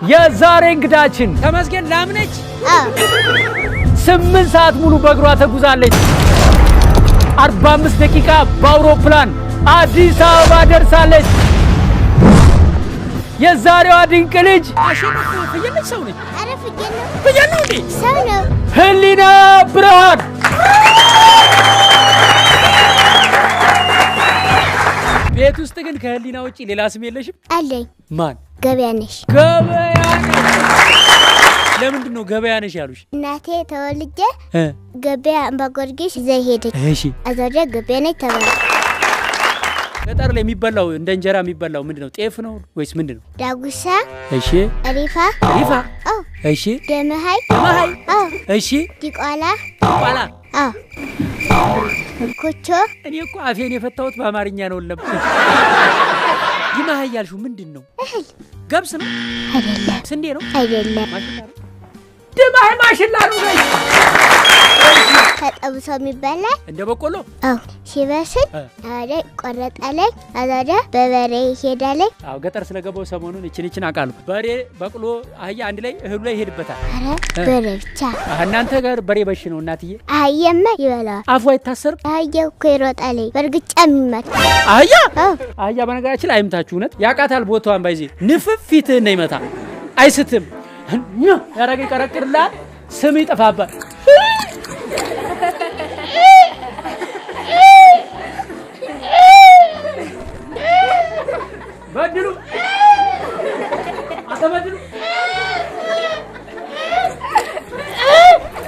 የዛሬ እንግዳችን ተመስገን ላም ነች። አዎ። 8 ሰዓት ሙሉ በእግሯ ተጉዛለች። 45 ደቂቃ በአውሮፕላን አዲስ አበባ ደርሳለች። የዛሬዋ ድንቅ ልጅ አሸነፍ ፍየል ነች፣ ሰው ነች? ኧረ ፍየል ነው። ፍየል ነው እንዴ? ሰው ነው። ህሊና ብርሃን። ቤት ውስጥ ግን ከህሊና ውጪ ሌላ ስም የለሽም? አለኝ። ማን? ገበያ ነሽ። ገበያ ነሽ። ለምንድን ነው ገበያ ነሽ ያሉሽ? እናቴ ተወልጄ ገበያ አምባ ጊዮርጊስ ይዛ ሄደች። እሺ። እዛ ወዲያ ገበያ ነች ተባለ። ገጠር ላይ የሚበላው እንደ እንጀራ የሚበላው ምንድን ነው? ጤፍ ነው ወይስ ምንድን ነው? ዳጉሳ፣ እሺ። ሪፋ፣ ሪፋ። አዎ፣ እሺ። ደመሀይ፣ መሀይ። አዎ፣ እሺ። ዲቋላ፣ ቋላ። አዎ፣ ኮቾ። እኔ እኮ አፌን የፈታሁት በአማርኛ ነው ነበር። ይመሀይ ያልሽው ምንድን ነው? እህል። ገብስ ነው? አይደለም። ስንዴ ነው? አይደለም። ማሽላ ነው? ድማህ ማሽላ ነው ወይ? ተጠብሶ የሚበላ። እንደ በቆሎ? አዎ፣ ሲበስል ወዲያ ይቆረጣለኝ። እዛ ወዲያ በበሬ ይሄዳለኝ። አዎ፣ ገጠር ስለገባው ሰሞኑን እችን እችን አውቃለሁ። በሬ፣ በቅሎ፣ አህያ አንድ ላይ እህሉ ላይ ይሄድበታል። ኧረ በሬ ብቻ። እናንተ ጋር በሬ በሽ ነው እናትዬ። አህያማ ይበላዋል። አፉ አይታሰርም? አህያ እኮ ይሮጣለኝ፣ በእርግጫ የሚመታ። አህያ? አዎ። አህያ በነገራችን ላይ አይምታችሁ፣ እውነት ያውቃታል ቦታዋን። ባይዜ ንፍፍ ፊትህን ነው ይመታ፣ አይስትም። ያረገ ይቀረቅርልሃል፣ ስም ይጠፋባል። በድሉ አንተ በድሉ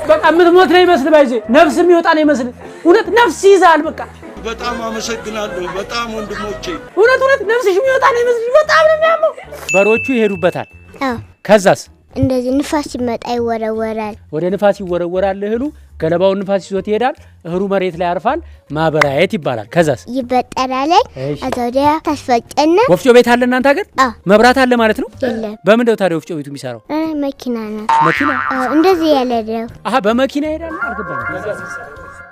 በቃ የምትሞት ነው ይመስል፣ ባይዜ ነፍስ የሚወጣ ነው ይመስል። እውነት ነፍስ ይይዛል በቃ። በጣም አመሰግናለሁ። በጣም ወንድሞቼ። እውነት እውነት ነፍስሽ የሚወጣ ነው ይመስልሽ። በጣም ነው የሚያመው። በሮቹ ይሄዱበታል። አዎ። ከዛስ? እንደዚህ ንፋስ ሲመጣ ይወረወራል። ወደ ንፋስ ይወረወራል እህሉ። ገለባውን ንፋስ ይዞት ይሄዳል። እህሉ መሬት ላይ ያርፋል። ማበራየት ይባላል። ከዛስ? ይበጠራለኝ። እሺ። እዛ ወዲያ ታስፈጨና። ወፍጮ ቤት አለ እናንተ ሀገር? አዎ። መብራት አለ ማለት ነው? የለም። በምንድን ነው ታዲያ ወፍጮ ቤቱ የሚሰራው? ኧረ መኪና ነው። መኪና? አዎ፣ እንደዚህ ያለ ነው። አሀ፣ በመኪና ይሄዳል። አልገባኝም።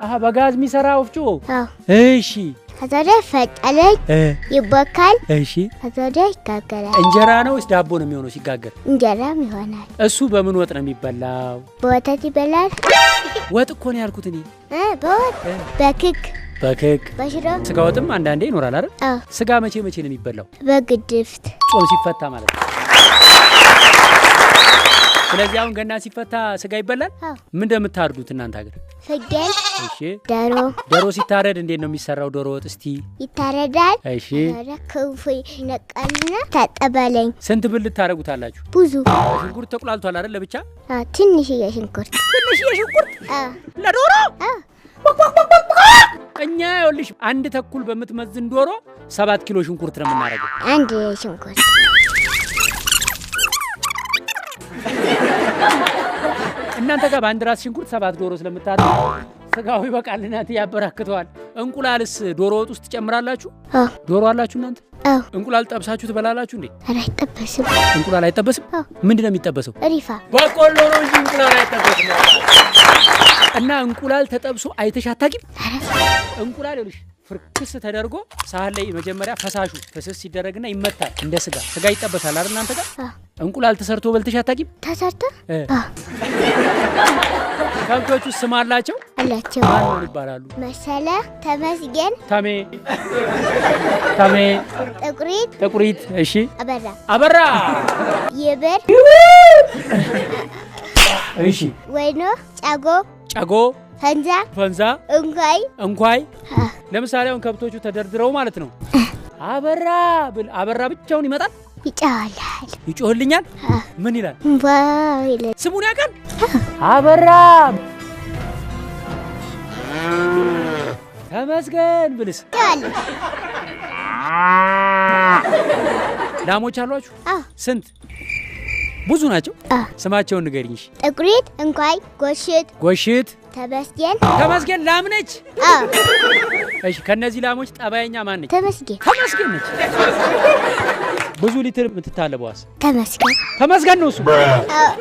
አሀ፣ በጋዝ የሚሰራ ወፍጮ። አዎ። እሺ። ከዛ ወዲያ ይፈጫለኝ፣ ይቦካል። እሺ። ከዛ ወዲያ ይጋገራል። እንጀራ ነው ወይስ ዳቦ ነው የሚሆነው ሲጋገር? እንጀራም ይሆናል። እሱ በምን ወጥ ነው የሚበላው? በወተት ይበላል። ወጥ እኮ ነው ያልኩት እኔ። በወጥ፣ በክክ፣ በክክ፣ በሽሮ። ስጋ ወጥም አንዳንዴ ይኖራል አይደል? አዎ። ስጋ መቼ መቼ ነው የሚበላው? በግድፍት። ጾም ሲፈታ ማለት ነው። ስለዚህ አሁን ገና ሲፈታ ስጋ ይበላል? አዎ። ምን እንደምታርዱት እናንተ ሀገር? ፍየል፣ እሺ። ዶሮ። ዶሮ ሲታረድ እንዴት ነው የሚሰራው? ዶሮ ወጥ እስቲ። ይታረዳል። እሺ። ከዛ ወዲያ ክንፉ ይነቀልና ታጠባለኝ። ስንት ብልት ታደርጉታላችሁ? ብዙ። ሽንኩርት ተቁላልቷል አይደል? ለብቻ? አዎ፣ ትንሽዬ ሽንኩርት። ትንሽዬ ሽንኩርት? አዎ። ለዶሮ? አዎ። እኛ ይኸውልሽ 1.5 በምትመዝን ዶሮ 7 ኪሎ ሽንኩርት ነው የምናደርገው። አንድ ሽንኩርት። እናንተ ጋር በአንድ ራስ ሽንኩርት 7 ዶሮ ስለምታደርጉ ስጋው ይበቃል፣ እናንተ ያበራክተዋል። እንቁላልስ ዶሮ ወጥ ውስጥ ትጨምራላችሁ? አዎ። ዶሮ አላችሁ እናንተ? አዎ። እንቁላል ጠብሳችሁ ትበላላችሁ እንዴ? ኧረ አይጠበስም። እንቁላል አይጠበስም? አዎ። ምንድን ነው የሚጠበሰው? ሪፋ። በቆሎ ነው እንጂ እንቁላል አይጠበስም። እና እንቁላል ተጠብሶ አይተሽ አታውቂም? ኧረ እንቁላል ይኸውልሽ ፍርክስ ተደርጎ ሳህን ላይ መጀመሪያ ፈሳሹ ፍስስ ሲደረግና ይመታል እንደ ስጋ። ስጋ ይጠበሳል አይደል እናንተ ጋር? አዎ። እንቁላል ተሰርቶ በልተሽ አታውቂም? ተሰርቶ? አዎ። ከብቶቹ ስም አላቸው? አላቸው። ማን ማን ይባላሉ? መሰለ፣ ተመስገን፣ ተሜ፣ ተሜ፣ ጥቁሪት፣ ጥቁሪት። እሺ። አበራ፣ አበራ፣ ይብር፣ እሺ። ወይኖ፣ ጫጎ፣ ጨጎ፣ ፈንዛ፣ ፈንዛ፣ እንኳይ፣ እንኳይ። አዎ። ለምሳሌ አሁን ከብቶቹ ተደርድረው ማለት ነው። አበራ ብል አበራ ብቻውን ይመጣል? ይጫወላል። ይጮህልኛል? አዎ። ምን ይላል? እንባ ይላል። ስሙን ያውቃል? አበራ ተመስገን ብልስ? ይጫወላል። ላሞች አሏችሁ? አዎ። ስንት? ብዙ ናቸው? አዎ። ስማቸውን ንገሪኝ። እሺ። ጥቁሪት፣ እንኳይ፣ ጎሽት፣ ጎሽት፣ ተመስገን። ተመስገን ላም ነች? አዎ። እሺ፣ ከነዚህ ላሞች ጠባየኛ ማን ነች? ተመስገን። ተመስገን ነች። ብዙ ሊትር የምትታለበዋስ? ተመስገን። ተመስገን ነው እሱ። አዎ።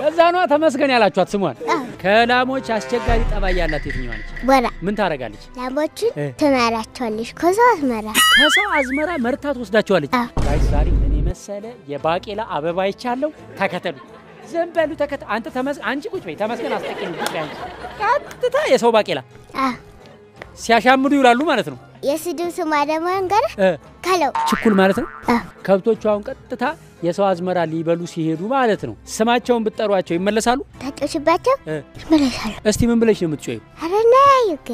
ለዛ ነዋ ተመስገን ያላችኋት ስሟን። አዎ። ከላሞች አስቸጋሪ ጠባይ ያላት የትኛዋ ነች? ቦራ። ምን ታደርጋለች? ላሞችን ትመራቸዋለች። ከሰው አዝመራ ከሰው አዝመራ መርታ ትወስዳቸዋለች። አዎ። guys ዛሬ እኔ የመሰለ የባቄላ አበባ ይቻለው። ተከተሉ፣ ዝም በሉ ተከተ አንተ ተመስ አንቺ ቁጭ በይ። ተመስገን አስጠቂኝ ቁጭ በይ አንቺ። ቀጥታ የሰው ባቄላ ሲያሻምዱ ይውላሉ ማለት ነው። የስድብ ስሟ ደግሞ እንገር ከለው ችኩል ማለት ነው። ከብቶቹ አሁን ቀጥታ የሰው አዝመራ ሊበሉ ሲሄዱ ማለት ነው። ስማቸውን ብትጠሯቸው ይመለሳሉ? ታጮሽባቸው ይመለሳሉ። እስቲ ምን ብለሽ ነው የምትጮይው? ኧረ ና ይገ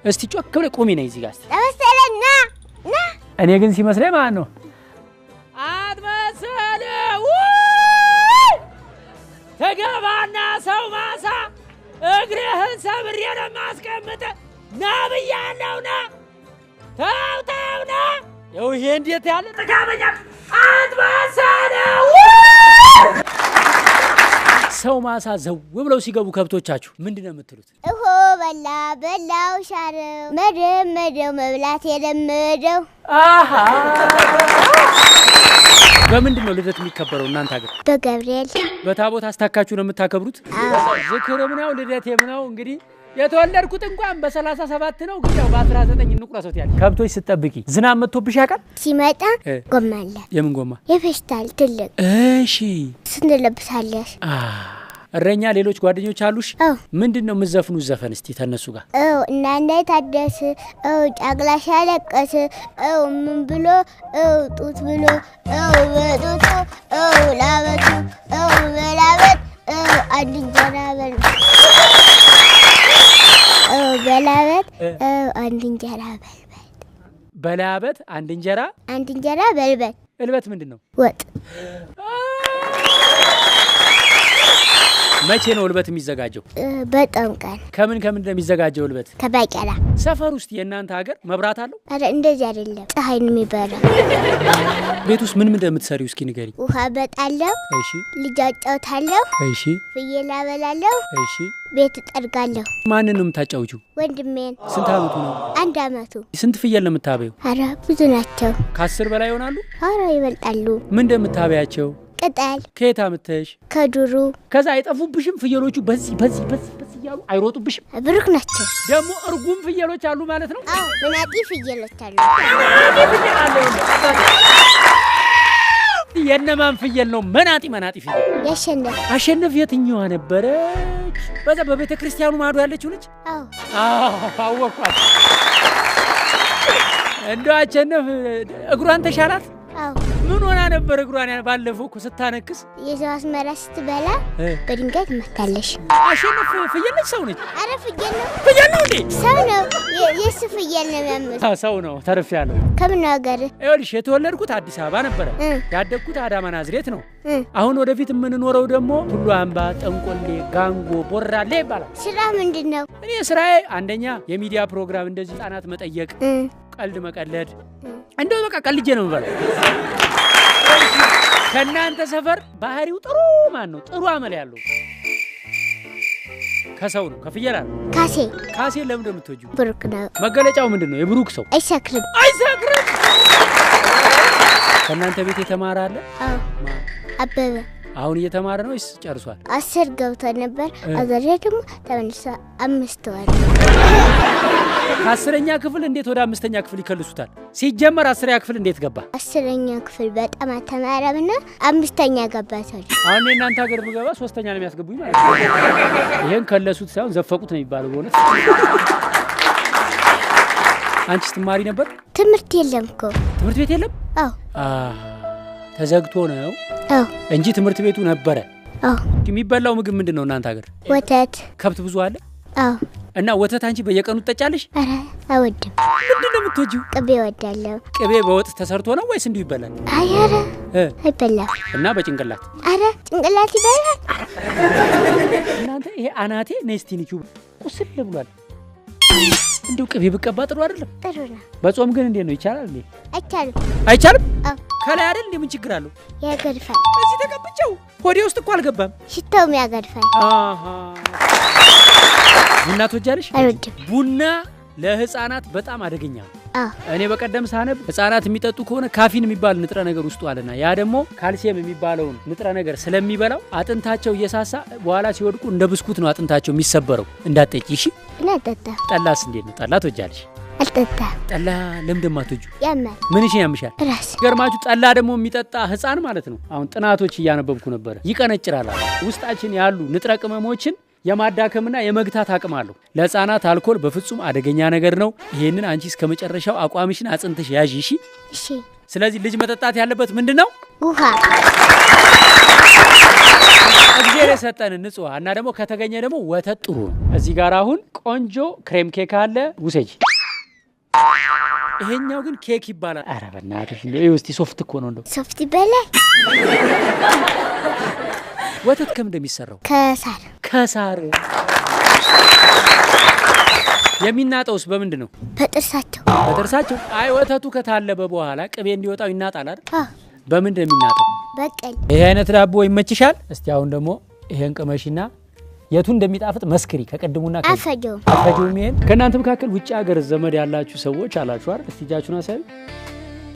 እስቲ ጮክ ብለሽ ቁሚ ነይ እዚህ ጋር እስቲ። ተመሰለ ና ና። እኔ ግን ሲመስለኝ ማለት ነው አትመሰለ ውይ ተገባና ሰው ማሳ እግርህን ሰብሬ ነው የማስቀምጥህ። ና ብያለሁ ና ተው ተው ና። ይኸው ይሄ እንዴት ያለ ጥጋበኛ አትመሰለ ውይ። ሰው ማሳ ዘው ብለው ሲገቡ ከብቶቻችሁ ምንድን ነው የምትሉት? እሆ በላ በላው ሻረው መደመደው መብላት የለመደው። አሃ በምንድን ነው ልደት የሚከበረው እናንተ ሀገር? በገብርኤል። በታቦት አስታካችሁ ነው የምታከብሩት? ዝክርም ነው ልደቴም ነው። እንግዲህ የተወለድኩት እንኳን በ37 ነው፣ ግን ያው በ19 እንቁረሰት ያለ። ከብቶች ስትጠብቂ ዝናብ መጥቶብሽ ያውቃል? ሲመጣ ጎማ አለ። የምን ጎማ? የፌስታል ትልቅ። እሺ እሱን ትለብሳለሽ። እረኛ ሌሎች ጓደኞች አሉሽ? አዎ። ምንድን ነው የምትዘፍኑት ዘፈን እስቲ ተነሱ ጋር? እው እናንተ ታደስ እው ጫቅላ ሲያለቅስ እው ምን ብሎ እው ጡት ብሎ እው በጡቱ እው ላበቱ እው በላበት እው አንድ እንጀራ በል እው በላበት እው አንድ እንጀራ በልበት። በላበት አንድ እንጀራ አንድ እንጀራ በልበት። እልበት ምንድን ነው? ወጥ። መቼ ነው እልበት የሚዘጋጀው? በጣም ቀን። ከምን ከምን ነው የሚዘጋጀው እልበት? ከባቄላ። ሰፈር ውስጥ የእናንተ ሀገር መብራት አለው? አረ እንደዚህ አይደለም፣ ፀሐይ ነው የሚበራው። ቤት ውስጥ ምን ምን እንደምትሰሪው እስኪ ንገሪ። ውሃ በጣለሁ። እሺ። ልጅ አጫውታለሁ። እሺ። ፍየል አበላለሁ። እሺ። ቤት እጠርጋለሁ። ማንን ነው የምታጫውቺው? ወንድሜን። ስንት አመቱ ነው? 1 አመቱ። ስንት ፍየል ነው የምታበይው? አረ ብዙ ናቸው። ከ10 በላይ ይሆናሉ? አረ ይበልጣሉ። ምን እንደምታበያቸው? ቅጠል። ከየት አምጥተሽ? ከዱሩ። ከዛ አይጠፉብሽም ፍየሎቹ? በዚህ በዚህ በዚህ በዚህ እያሉ አይሮጡብሽም? ብሩክ ናቸው። ደግሞ እርጉም ፍየሎች አሉ ማለት ነው? አዎ መናጢ ፍየሎች አሉ። የነማን ፍየል ነው መናጢ መናጢ ፍየል? ያሸነፍ። አሸነፍ የትኛዋ ነበረች? በዛ በቤተ ክርስቲያኑ ማዶ ያለችው ልጅ? አዎ። አዎ አወኳት። እንደው አሸነፍ እግሯን ተሻላት? አዎ። ምን ሆና ነበር እግሯን ባለፈው እኮ ስታነክስ? የሰው አዝመራ ስትበላ በድንጋይ ትመታለሽ። አሸነፍ ፍየል ነች ሰው ነች? አረ ፍየል ነው። ፍየል ነው እንዴ? ሰው ነው። የሱ ፍየል ነው የሚያምር። ሰው ነው። ተርፌያለሁ። ከምን ሀገር? ይኸውልሽ የተወለድኩት አዲስ አበባ ነበረ። ያደግኩት አዳማ ናዝሬት ነው። አሁን ወደፊት የምንኖረው ደግሞ ቱሉ አምባ፣ ጠንቆሌ፣ ጋንጎ፣ ቦራሌ ይባላል። ስራ ምንድን ነው? እኔ ስራዬ አንደኛ የሚዲያ ፕሮግራም እንደዚህ ህጻናት መጠየቅ፣ ቀልድ መቀለድ፣ እንደው በቃ ቀልጄ ነው የምበላው። ከእናንተ ሰፈር ባህሪው ጥሩ ማን ነው? ጥሩ አመል ያለው ከሰው ነው ከፍየል አይደል? ካሴ። ካሴ ለምን እንደምትወጂው? ብሩክ ነው። መገለጫው ምንድን ነው? የብሩክ ሰው አይሰክርም። አይሰክርም። ከእናንተ ቤት የተማረ አለ? አዎ አበበ። አሁን እየተማረ ነው ወይስ ጨርሷል? 10 ገብቶ ነበር። አዛሬ ደግሞ ተመልሶ 5 ወር። ከ10ኛ ክፍል እንዴት ወደ 5ኛ ክፍል ይከልሱታል? ሲጀመር 10ኛ ክፍል እንዴት ገባ? 10ኛ ክፍል በጣም አተማረምና 5ኛ ገባ ሰው። አሁን እናንተ ሀገር ብገባ 3ኛ ነው የሚያስገቡኝ ማለት ነው። ይሄን ከለሱት ሳይሆን ዘፈቁት ነው የሚባለው በእውነት። አንቺ ስትማሪ ነበር? ትምህርት የለም እኮ። ትምህርት ቤት የለም? አዎ። ተዘግቶ ነው? አዎ። እንጂ ትምህርት ቤቱ ነበረ። አዎ። የሚበላው ምግብ ምንድን ነው እናንተ ሀገር? ወተት። ከብት ብዙ አለ? አዎ። እና ወተት አንቺ በየቀኑ ትጠጫለሽ? አረ አልወድም። ምንድን ነው የምትወጂው? ቅቤ እወዳለሁ። ቅቤ በወጥ ተሰርቶ ነው ወይስ እንዲሁ ይበላል? አይ አረ አይበላም። እና በጭንቅላት? አረ ጭንቅላት ይበላል። እናንተ ይሄ አናቴ ነስቲኒቹ ቁስል ብሏል። እንደው ቅቤ ብቀባ ጥሩ አይደለም? ጥሩ ነው። በጾም ግን እንዴት ነው ይቻላል እንዴ? አይቻልም። አይቻልም? አዎ። ከላይ አይደል እንዴ ምን ችግር አለው? ያገድፋል። እዚህ ተቀብቼው ሆዴ ውስጥ እኮ አልገባም። ሽታውም ያገድፋል። አሃ ቡና ትወጃለሽ? አልወድም። ቡና ለህፃናት በጣም አደገኛ ነው። አዎ። እኔ በቀደም ሳነብ ህፃናት የሚጠጡ ከሆነ ካፊን የሚባል ንጥረ ነገር ውስጡ አለና ያ ደግሞ ካልሲየም የሚባለውን ንጥረ ነገር ስለሚበላው አጥንታቸው እየሳሳ በኋላ ሲወድቁ እንደ ብስኩት ነው አጥንታቸው የሚሰበረው። እንዳትጠጪ እሺ? እኔ አልጠጣም። ጠላስ እንዴት ነው? ጠላ ትወጃለሽ? አልጠጣም። ጠላ ለምን እንደማትወጂው? ያማል። ምንሽን ያምሻል? ራስ። ገርማችሁ ጠላ ደግሞ የሚጠጣ ህፃን ማለት ነው። አሁን ጥናቶች እያነበብኩ ነበረ። ይቀነጭራል። ውስጣችን ያሉ ንጥረ ቅመሞችን የማዳከምና የመግታት አቅም አለው። ለህፃናት አልኮል በፍጹም አደገኛ ነገር ነው። ይሄንን አንቺ እስከ መጨረሻው አቋምሽን አጽንተሽ ያዢ። እሺ? እሺ። ስለዚህ ልጅ መጠጣት ያለበት ምንድነው? ውሃ። እግዚአብሔር የሰጠን ንጹህ እና ደግሞ ከተገኘ ደግሞ ወተት ጥሩ ነው። እዚህ ጋር አሁን ቆንጆ ክሬም ኬክ አለ፣ ውሰጂ። ይሄኛው ግን ኬክ ይባላል። ኧረ በእናትሽ እንደው ይኸው እስቲ ሶፍት እኮ ነው እንደው። ሶፍት ይበላል። ወተት ከምን እንደሚሰራው? ከሳር። ከሳር። የሚናጠውስ በምንድን ነው? በጥርሳቸው። በጥርሳቸው። አይ ወተቱ ከታለበ በኋላ ቅቤ እንዲወጣው ይናጣል አይደል? አዎ። በምንድን ነው የሚናጠው? በቅል። ይሄ አይነት ዳቦ ይመችሻል? እስቲ አሁን ደግሞ ይሄን ቅመሽና የቱ እንደሚጣፍጥ መስክሪ። ከቅድሙና አፈጀውም። አፈጀውም። ይሄን ከእናንተ መካከል ውጭ ሀገር ዘመድ ያላችሁ ሰዎች አላችሁ አይደል? እስቲ እጃችሁን አሳዩ።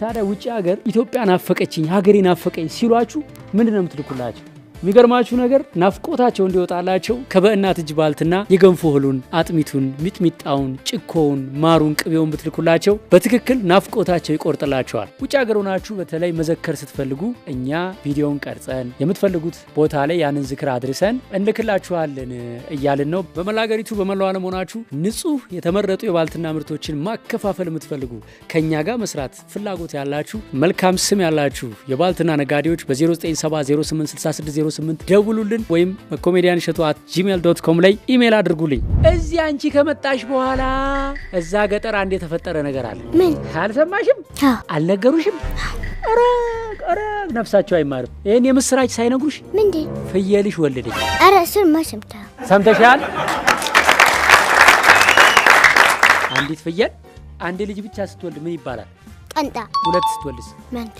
ታዲያ ውጭ ሀገር ኢትዮጵያ ናፈቀችኝ፣ ሀገሬ ናፈቀኝ ሲሏችሁ ምንድን ነው የምትልኩላቸው? የሚገርማችሁ ነገር ናፍቆታቸው እንዲወጣላቸው ከበእናት እጅ ባልትና የገንፎ እህሉን፣ አጥሚቱን፣ ሚጥሚጣውን፣ ጭኮውን፣ ማሩን፣ ቅቤውን ብትልኩላቸው በትክክል ናፍቆታቸው ይቆርጥላቸዋል። ውጭ ሀገር ሆናችሁ በተለይ መዘከር ስትፈልጉ እኛ ቪዲዮን ቀርጸን የምትፈልጉት ቦታ ላይ ያንን ዝክር አድርሰን እንልክላችኋለን እያልን ነው። በመላ ሀገሪቱ በመላው ዓለም ሆናችሁ ንጹህ የተመረጡ የባልትና ምርቶችን ማከፋፈል የምትፈልጉ ከኛ ጋር መስራት ፍላጎት ያላችሁ መልካም ስም ያላችሁ የባልትና ነጋዴዎች በ0970866608 ደውሉልን ወይም በcomedianishetu@gmail.com ላይ ኢሜል አድርጉልኝ። እዚህ አንቺ ከመጣሽ በኋላ እዛ ገጠር አንድ የተፈጠረ ነገር አለ። ምን? አልሰማሽም? አዎ። አልነገሩሽም? ኧረ ኧረ ነፍሳቸው አይማርም። ይሄን የምስራች ሳይነግሩሽ ምንድን? ፍየልሽ ወለደች። ኧረ እሱንማ ሰምተሃል። ሰምተሻል? አንዲት ፍየል አንድ ልጅ ብቻ ስትወልድ ምን ይባላል? ቀንጣ። ሁለት ስትወልድስ? መንታ።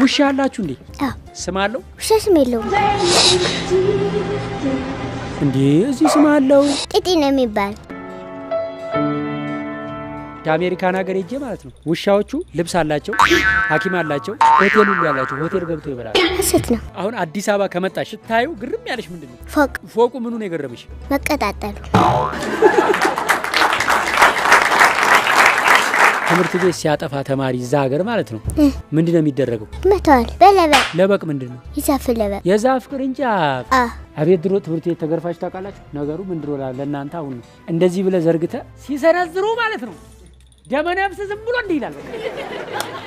ውሻ አላችሁ እንዴ? አዎ። ስም አለው? ውሻ ስም የለውም። እንዴ እዚህ ስም አለው። ጢጢ ነው የሚባል። የአሜሪካን ሀገር ሄጄ ማለት ነው። ውሻዎቹ ልብስ አላቸው፣ ሐኪም አላቸው፣ ሆቴል ሁሉ ያላቸው፣ ሆቴል ገብቶ ይበላሉ። ሐሰት ነው። አሁን አዲስ አበባ ከመጣሽ ስታዩ ግርም ያለሽ ምንድን ነው? ፎቅ። ፎቁ ምኑ ነው የገረመሽ? መቀጣጠሉ። ትምህርት ቤት ሲያጠፋ ተማሪ እዛ ሀገር ማለት ነው ምንድን ነው የሚደረገው? መተዋል። በለበቅ። ለበቅ ምንድን ነው? የዛፍ ለበቅ። የዛፍ ቅርንጫፍ። አዎ። አቤት ድሮ ትምህርት ቤት ተገርፋችሁ ታውቃላችሁ? ነገሩ ምን ድሮ ለእናንተ አሁን ነው። እንደዚህ ብለህ ዘርግተህ ሲሰነዝሩ ማለት ነው ደመ ነፍስ ዝም ብሎ እንዲህ ይላል።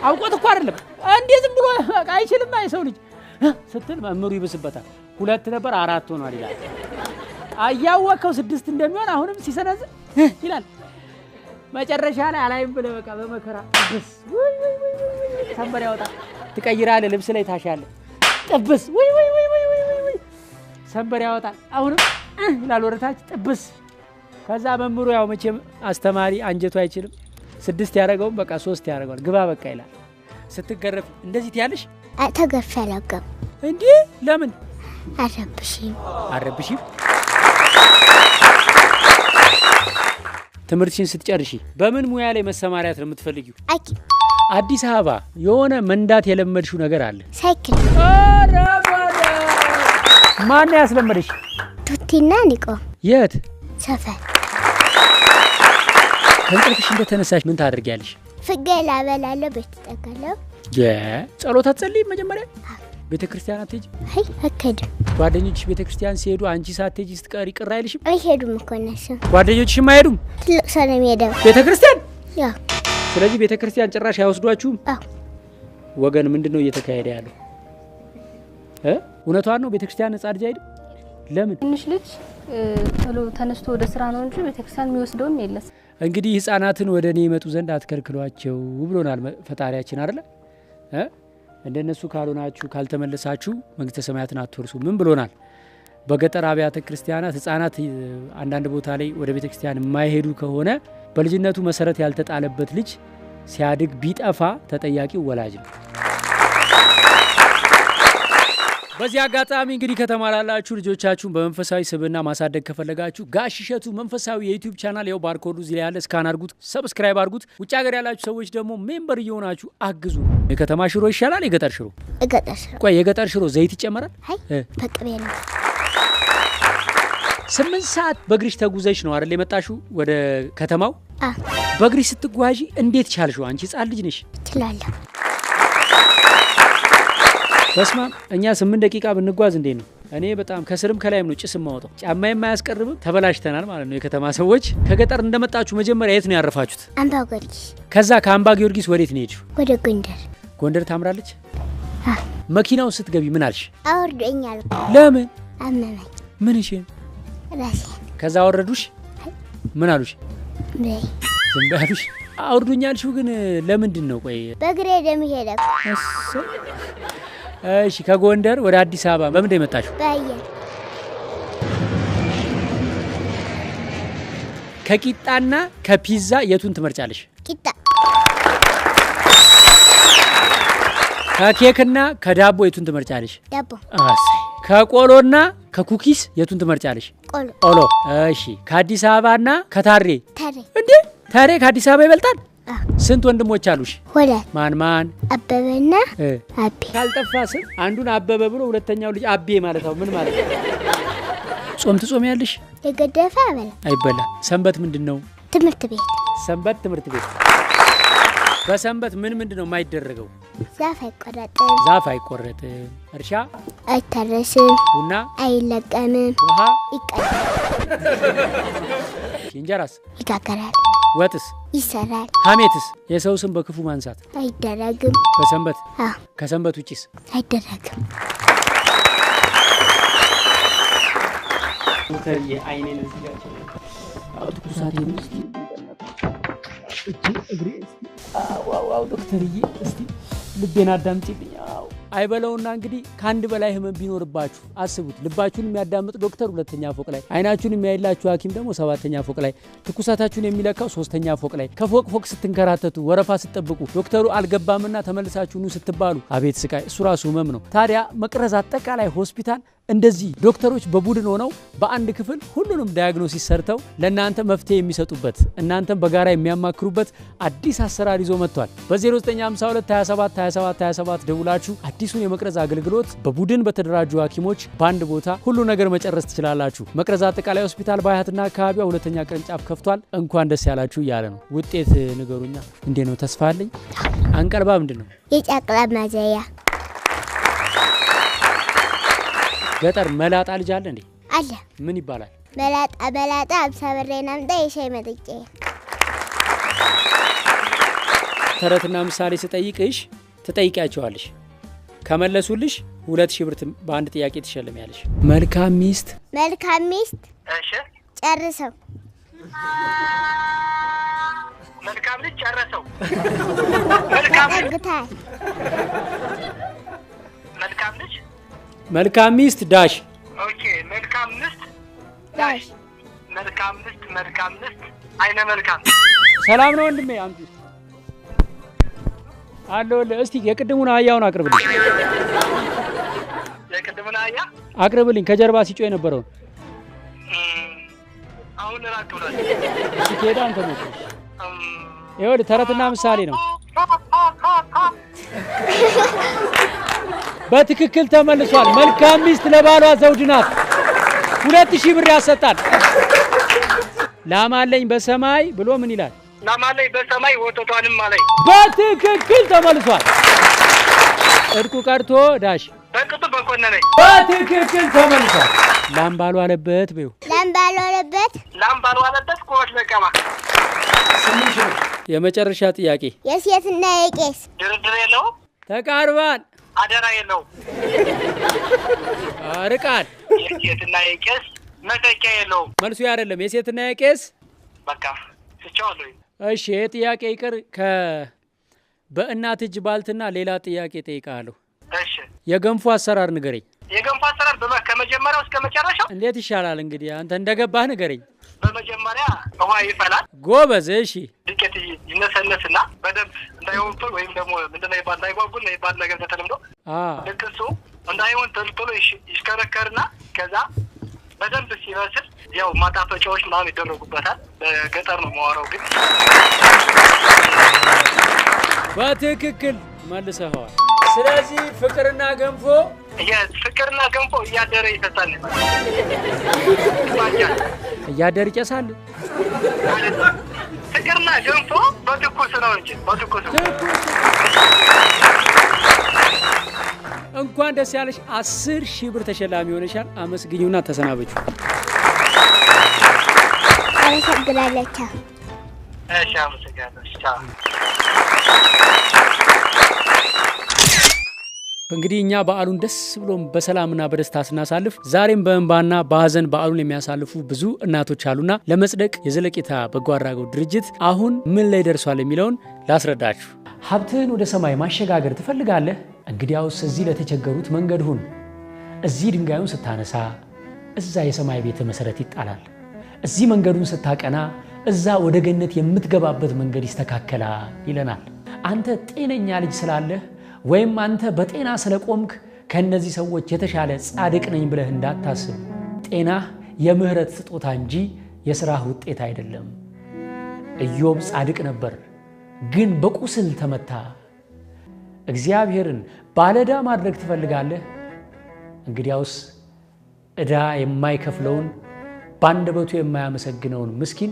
አውቆት እኮ አይደለም እንዴ ዝም ብሎ በቃ አይችልም። አይ ሰው ልጅ ስትል መምህሩ ይብስበታል። 2 ነበር 4 ሆኗል ይላል። አያወቀው 6 እንደሚሆን አሁንም ሲሰነዝር ይላል። መጨረሻ ላይ አላይም ብለህ በቃ በመከራ ጥብስ ወይ ወይ ወይ ወይ ሰንበር ያወጣል። ትቀይራለህ፣ ልብስ ላይ ታሻለህ። ጥብስ ወይ ወይ ወይ ወይ ወይ ወይ ሰንበር ያወጣል። አሁንም ይላል ወደ ታች ጥብስ። ከዛ መምህሩ ያው መቼም አስተማሪ አንጀቱ አይችልም። 6 ያደረገውም በቃ 3 ያደረገዋል። ግባ በቃ ይላል። ስትገረፍ እንደዚህ ትያለሽ? ተገርፌ አላውቅም። እንዴ ለምን? አልረብሽም። አልረብሽም? ትምህርትሽን ስትጨርሺ በምን ሙያ ላይ መሰማሪያት ነው የምትፈልጊው? ሐኪም። አዲስ አበባ የሆነ መንዳት የለመድሽው ነገር አለ? ሳይክል። ኧረ ማን ያስለመደሽ? ቱቲና ኒቆ። የት? ሰፈር። ከእንቅልፍሽ እንደተነሳሽ ምን ታደርጊያለሽ? ፍየል አበላለሁ፣ ቤት እጠጋለሁ። ጸሎት አትጸልይም መጀመሪያ? ቤተክርስቲያን አትሄጂም? አይ አልሄድም። ጓደኞችሽ ቤተክርስቲያን ሲሄዱ አንቺ ሳትሄጂ ስትቀሪ ቅር አይልሽም? አይሄዱም እኮ እነሱ። ጓደኞችሽም አይሄዱም? ትልቅ ሰው ነው የሚሄደው ቤተክርስቲያን? ያው። ስለዚህ ቤተክርስቲያን ጭራሽ አይወስዷችሁም? አዎ። ወገን ምንድነው እየተካሄደ ያለው? እውነቷን ነው። ቤተክርስቲያን ህጻን ልጅ አይሄድም? ለምን? ትንሽ ልጅ ቶሎ ተነስቶ ወደ ስራ ነው እንጂ ቤተክርስቲያን የሚወስደውም የለም። እንግዲህ ህፃናትን ወደ እኔ ይመጡ ዘንድ አትከልክሏቸው ብሎናል ፈጣሪያችን አይደለ? እንደነሱ ካልሆናችሁ ካልተመለሳችሁ መንግስተ ሰማያትን አትወርሱም ምን ብሎናል? በገጠር አብያተ ክርስቲያናት ህፃናት አንዳንድ ቦታ ላይ ወደ ቤተክርስቲያን የማይሄዱ ከሆነ በልጅነቱ መሰረት ያልተጣለበት ልጅ ሲያድግ ቢጠፋ ተጠያቂው ወላጅ ነው። በዚህ አጋጣሚ እንግዲህ ከተማ ላላችሁ ልጆቻችሁን በመንፈሳዊ ስብዕና ማሳደግ ከፈለጋችሁ ጋሽ እሸቱ መንፈሳዊ የዩቲዩብ ቻናል ያው barcode ኡ እዚህ ላይ ያለ scan አድርጉት፣ subscribe አድርጉት። ውጭ ሀገር ያላችሁ ሰዎች ደግሞ member እየሆናችሁ አግዙ። የከተማ ሽሮ ይሻላል የገጠር ሽሮ? የገጠር ሽሮ። ቆይ የገጠር ሽሮ ዘይት ይጨመራል? አይ በቅቤ ነው። 8 ሰዓት በእግርሽ ተጉዘሽ ነው አይደል የመጣሽው ወደ ከተማው? አ። በእግርሽ ስትጓዢ እንዴት ቻልሽው? አንቺ ህጻን ልጅ ነሽ። እችላለሁ። በስማም፣ እኛ 8 ደቂቃ ብንጓዝ እንዴት ነው? እኔ በጣም ከስርም ከላይም ነው ጭስ የማወጣው። ጫማ የማያስቀርብም ተበላሽተናል ማለት ነው። የከተማ ሰዎች ከገጠር እንደመጣችሁ መጀመሪያ የት ነው ያረፋችሁት? አምባ ጊዮርጊስ። ከዛ ከአምባ ጊዮርጊስ ወዴት ነው የሄድሽው? ወደ ጎንደር። ጎንደር ታምራለች። አ። መኪናው ስትገቢ ምን አልሽ? አውርዶኝ አልኩ። ለምን? አመመኝ። ምን? እሺ። ራሴን። ከዛ አወረዱሽ? ምን አሉሽ? በይ። ዝም በይ አሉሽ? አውርዱኝ ያልሽው ግን ለምንድን ነው? ቆይ። በእግሬ ደም ሄደ። እሰይ። እሺ፣ ከጎንደር ወደ አዲስ አበባ በምንድን ነው የመጣሽው? በአየር። ከቂጣና ከፒዛ የቱን ትመርጫለሽ? ቂጣ። ከኬክና ከዳቦ የቱን ትመርጫለሽ? ዳቦ። እሰይ። ከቆሎና ከ cookies የቱን ትመርጫለሽ? ቆሎ። ቆሎ። እሺ፣ ከአዲስ አበባና ከታሬ? ታሬ። እንዴ፣ ታሬ ከአዲስ አበባ ይበልጣል? አ። ስንት ወንድሞች አሉሽ? 2። ማን ማን? አበበና አቤ። ካልጠፋ ስም አንዱን አበበ ብሎ ሁለተኛው ልጅ አቤ ማለት ነው። ምን ማለት ነው? ጾም ትጾሚያለሽ? የገደፈ አበላ። አይበላም። ሰንበት ምንድን ነው? ትምህርት ቤት። ሰንበት ትምህርት ቤት። በሰንበት ምን ምንድን ነው የማይደረገው? ዛፍ አይቆረጥም። ዛፍ አይቆረጥም። እርሻ አይታረስም። ቡና አይለቀምም። ውሃ ይቀዳል። እንጀራስ? ይጋገራል። ወጥስ? ይሰራል። ሀሜትስ? የሰው ስም በክፉ ማንሳት? አይደረግም። በሰንበት? አዎ። ከሰንበት ውጪስ? አይደረግም። ዶክተርዬ፣ አይኔን እዚህ ጋር ትኩሳት፣ እስቲ እጄ እግሬ እስቲ ዋው፣ ዶክተርዬ፣ እስቲ ልቤን አዳምጪልኝ። አዎ አይበለውና እንግዲህ ከአንድ በላይ ህመም ቢኖርባችሁ አስቡት። ልባችሁን የሚያዳምጥ ዶክተር ሁለተኛ ፎቅ ላይ፣ አይናችሁን የሚያይላችሁ ሐኪም ደግሞ ሰባተኛ ፎቅ ላይ፣ ትኩሳታችሁን የሚለካው ሶስተኛ ፎቅ ላይ፣ ከፎቅ ፎቅ ስትንከራተቱ ወረፋ ስትጠብቁ ዶክተሩ አልገባምና ተመልሳችሁ ኑ ስትባሉ አቤት ስቃይ! እሱ ራሱ ህመም ነው። ታዲያ መቅረዝ አጠቃላይ ሆስፒታል እንደዚህ ዶክተሮች በቡድን ሆነው በአንድ ክፍል ሁሉንም diagnosis ሰርተው ለእናንተ መፍትሄ የሚሰጡበት፣ እናንተም በጋራ የሚያማክሩበት አዲስ አሰራር ይዞ መጥቷል። በ0952 27 27 27 ደውላችሁ አዲሱን የመቅረዝ አገልግሎት በቡድን በተደራጁ ሐኪሞች በአንድ ቦታ ሁሉ ነገር መጨረስ ትችላላችሁ። መቅረዝ አጠቃላይ ሆስፒታል በአያትና አካባቢዋ ሁለተኛ ቅርንጫፍ ከፍቷል። እንኳን ደስ ያላችሁ እያለ ነው። ውጤት ንገሩኛ። እንዴ ነው? ተስፋ አለኝ። አንቀልባ ምንድን ነው? የጨቅላ ማዘያ። ገጠር መላጣ ልጅ አለ እንዴ? አለ። ምን ይባላል? መላጣ መላጣ 50 ብሬን አምጣ የሻይ መጠጫ። ተረትና ምሳሌ ስጠይቅሽ ትጠይቂያቸዋለሽ። ከመለሱልሽ 2000 ብር በአንድ ጥያቄ ትሸልሚያለሽ። መልካም ሚስት መልካም ሚስት እሺ። ጨርሰው። መልካም ልጅ ጨረሰው። መልካም ልጅ ጠግታል። መልካም ልጅ መልካም ሚስት dash Okay። መልካም ሚስት dash መልካም ሚስት፣ መልካም ሚስት አይነ መልካም። ሰላም ነው ወንድሜ? አምጪ አለሁልህ። እስቲ የቅድሙን አህያውን አቅርብልኝ። የቅድሙን አህያ? አቅርብልኝ፣ ከጀርባ ሲጮህ የነበረውን። አሁን ራቅ ብሏል። እስቲ ከሄደ አንተ ሞክር። ይኸውልህ፣ ተረትና ምሳሌ ነው። በትክክል ተመልሷል። መልካም ሚስት ለባሏ ዘውድ ናት። 2000 ብር ያሰጣል። ላም አለኝ በሰማይ ብሎ ምን ይላል? ላም አለኝ በሰማይ ወተቷንም አለኝ። በትክክል ተመልሷል። እርቁ ቀርቶ dash በቅጡ በኮነነኝ። በትክክል ተመልሷል። ላም ባልዋለበት በይው። ላም ባልዋለበት ላም ባልዋለበት ኩበት ለቀማ። የመጨረሻ ጥያቄ። የሴትና የቄስ ድርድር የለውም። ተቃርባል። አደራ የለውም። ርቃል። የሴትና የቄስ መተኪያ የለውም። መልሱ አይደለም። የሴትና የቄስ በቃ ትቼዋለሁ። እሺ፣ ይህ ጥያቄ ይቅር። በእናት እጅ ባልትና ሌላ ጥያቄ ጠይቃለሁ። እሺ። የገንፎ አሰራር ንገረኝ። የገንፎ አሰራር ከመጀመሪያው እስከ መጨረሻው? እንዴት ይሻላል? እንግዲህ አንተ እንደገባህ ንገረኝ። በመጀመሪያ ውሃ ይፈላል። ጎበዝ። እሺ። ዱቄት ይነሰነስና በደንብ እንዳይወፍር ወይም ደግሞ ምንድነው ይባል እንዳይጓጉል ነው ይባል ነገር በተለምዶ። ልክ እሱ እንዳይሆን ቶሎ ቶሎ ይሽከረከርና ከዛ በደንብ ሲበስል ያው ማጣፈጫዎች ምናምን ይደረጉበታል። በገጠር ነው የማወራው ግን። በትክክል መልሰኸዋል። ስለዚህ ፍቅርና ገንፎ ፍቅርና ገንፎ እያደረ ይፈሳል ይባላል። እያደር ይጨሳል። ፍቅርና ገንፎ በትኩስ ነው እንጂ በትኩስ። እንኳን ደስ ያለሽ፣ 10,000 ብር ተሸላሚ ሆነሻል። አመስግኙና ተሰናበቹ። አመሰግናለሁ። ቻው። እሺ፣ አመሰግናለሁ። ቻው። እንግዲህ እኛ በዓሉን ደስ ብሎም በሰላምና በደስታ ስናሳልፍ ዛሬም በእንባና በሀዘን በዓሉን የሚያሳልፉ ብዙ እናቶች አሉና ለመጽደቅ የዘለቄታ በጎ አድራጎት ድርጅት አሁን ምን ላይ ደርሷል የሚለውን ላስረዳችሁ። ሀብትህን ወደ ሰማይ ማሸጋገር ትፈልጋለህ? እንግዲያውስ እዚህ ለተቸገሩት መንገድ ሁን። እዚህ ድንጋዩን ስታነሳ እዛ የሰማይ ቤት መሰረት ይጣላል። እዚህ መንገዱን ስታቀና እዛ ወደ ገነት የምትገባበት መንገድ ይስተካከላል ይለናል። አንተ ጤነኛ ልጅ ስላለህ ወይም አንተ በጤና ስለቆምክ ከእነዚህ ሰዎች የተሻለ ጻድቅ ነኝ ብለህ እንዳታስብ። ጤናህ የምህረት ስጦታ እንጂ የሥራህ ውጤት አይደለም። ኢዮብ ጻድቅ ነበር፣ ግን በቁስል ተመታ። እግዚአብሔርን ባለዕዳ ማድረግ ትፈልጋለህ? እንግዲያውስ ዕዳ የማይከፍለውን በአንደበቱ የማያመሰግነውን ምስኪን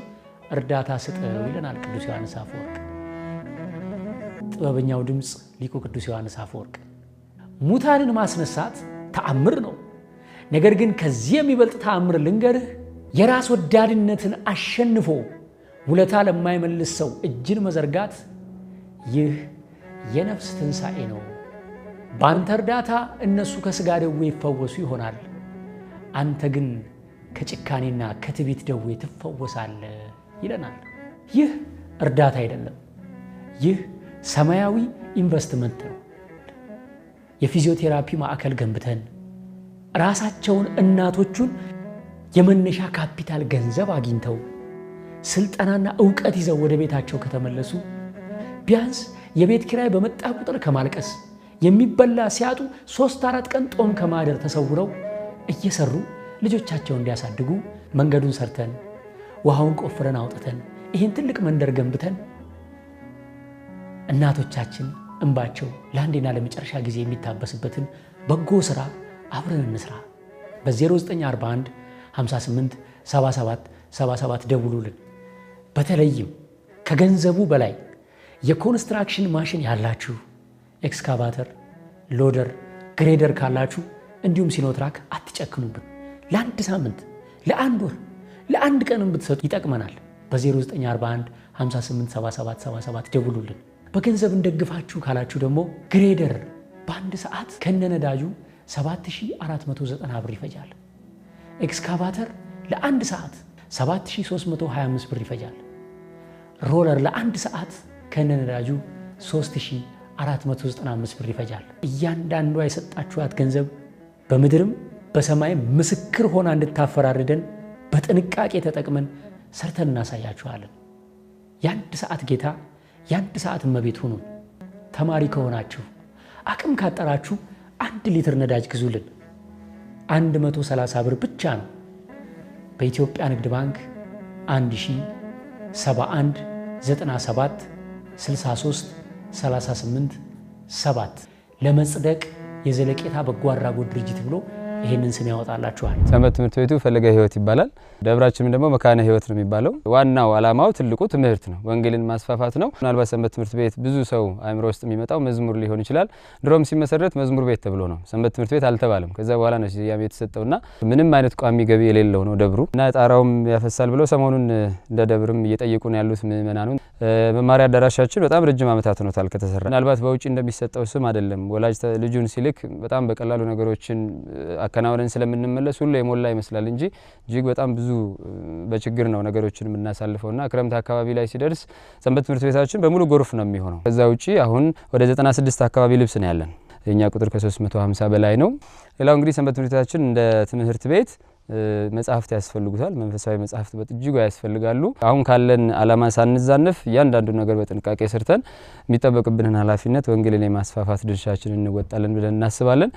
እርዳታ ስጠው ይለናል ቅዱስ ዮሐንስ አፈወርቅ። ጥበበኛው ድምፅ ሊቁ ቅዱስ ዮሐንስ አፈወርቅ። ሙታንን ማስነሳት ተአምር ነው። ነገር ግን ከዚህ የሚበልጥ ተአምር ልንገርህ። የራስ ወዳድነትን አሸንፎ ውለታ ለማይመልስ ሰው እጅን መዘርጋት ይህ የነፍስ ትንሣኤ ነው። በአንተ እርዳታ እነሱ ከሥጋ ደዌ ይፈወሱ ይሆናል። አንተ ግን ከጭካኔና ከትዕቢት ደዌ ትፈወሳለህ ይለናል። ይህ እርዳታ አይደለም። ይህ ሰማያዊ ኢንቨስትመንት ነው። የፊዚዮቴራፒ ማዕከል ገንብተን ራሳቸውን እናቶቹን የመነሻ ካፒታል ገንዘብ አግኝተው ስልጠናና እውቀት ይዘው ወደ ቤታቸው ከተመለሱ ቢያንስ የቤት ኪራይ በመጣ ቁጥር ከማልቀስ፣ የሚበላ ሲያጡ 3-4 ቀን ጦም ከማደር ተሰውረው እየሰሩ ልጆቻቸውን እንዲያሳድጉ መንገዱን ሰርተን ውሃውን ቆፍረን አውጥተን ይህን ትልቅ መንደር ገንብተን እናቶቻችን እንባቸው ለአንዴና ለመጨረሻ ጊዜ የሚታበስበትን በጎ ስራ አብረን እንስራ። በ0941 58 77 77 ደውሉልን። በተለይም ከገንዘቡ በላይ የኮንስትራክሽን ማሽን ያላችሁ ኤክስካቫተር፣ ሎደር፣ ግሬደር ካላችሁ እንዲሁም ሲኖትራክ አትጨክኑብን። ለአንድ ሳምንት፣ ለአንድ ወር፣ ለአንድ ቀንም ብትሰጡ ይጠቅመናል። በ0941 58 77 77 ደውሉልን። በገንዘብ እንደግፋችሁ ካላችሁ ደግሞ ግሬደር በአንድ ሰዓት ከነነዳጁ 7490 ብር ይፈጃል። ኤክስካቫተር ለአንድ ሰዓት 7325 ብር ይፈጃል። ሮለር ለአንድ ሰዓት ከነነዳጁ 3495 ብር ይፈጃል። እያንዳንዷ የሰጣችኋት ገንዘብ በምድርም በሰማይም ምስክር ሆና እንድታፈራርደን በጥንቃቄ ተጠቅመን ሰርተን እናሳያችኋለን። የአንድ ሰዓት ጌታ የአንድ ሰዓት እመቤት ሁኑን። ተማሪ ከሆናችሁ አቅም ካጠራችሁ 1 ሊትር ነዳጅ ግዙልን። 130 ብር ብቻ ነው። በኢትዮጵያ ንግድ ባንክ 1071 97 63 38 7 ለመጽደቅ የዘለቄታ በጎ አድራጎት ድርጅት ብሎ ይሄንን ስም ያወጣላችኋል። ሰንበት ትምህርት ቤቱ ፈለገ ሕይወት ይባላል። ደብራችንም ደግሞ መካነ ሕይወት ነው የሚባለው። ዋናው ዓላማው ትልቁ ትምህርት ነው፣ ወንጌልን ማስፋፋት ነው። ምናልባት ሰንበት ትምህርት ቤት ብዙ ሰው አእምሮ ውስጥ የሚመጣው መዝሙር ሊሆን ይችላል። ድሮም ሲመሰረት መዝሙር ቤት ተብሎ ነው፣ ሰንበት ትምህርት ቤት አልተባለም። ከዛ በኋላ ነው ስያሜ የተሰጠውና ምንም አይነት ቋሚ ገቢ የሌለው ነው ደብሩ እና ጣራውም ያፈሳል ብለው ሰሞኑን እንደ ደብርም እየጠየቁ ነው ያሉት ምእመናኑን። መማሪያ አዳራሻችን በጣም ረጅም ዓመታት ሆኖታል ከተሰራ። ምናልባት በውጭ እንደሚሰጠው ስም አይደለም። ወላጅ ልጁን ሲልክ በጣም በቀላሉ ነገሮችን አከናውነን ስለምንመለስ ሁሉ የሞላ ይመስላል እንጂ እጅግ በጣም ብዙ በችግር ነው ነገሮችን የምናሳልፈውና ክረምት አካባቢ ላይ ሲደርስ ሰንበት ትምህርት ቤታችን በሙሉ ጎርፍ ነው የሚሆነው። ከዛ ውጪ አሁን ወደ 96 አካባቢ ልብስ ነው ያለን። የኛ ቁጥር ከ350 በላይ ነው። ሌላው እንግዲህ ሰንበት ትምህርት ቤታችን እንደ ትምህርት ቤት መጽሐፍት ያስፈልጉታል። መንፈሳዊ መጽሐፍት በእጅጉ ያስፈልጋሉ። አሁን ካለን ዓላማ ሳንዛነፍ እያንዳንዱ ነገር በጥንቃቄ ሰርተን የሚጠበቅብንን ኃላፊነት ወንጌልን የማስፋፋት ድርሻችንን እንወጣለን ብለን እናስባለን።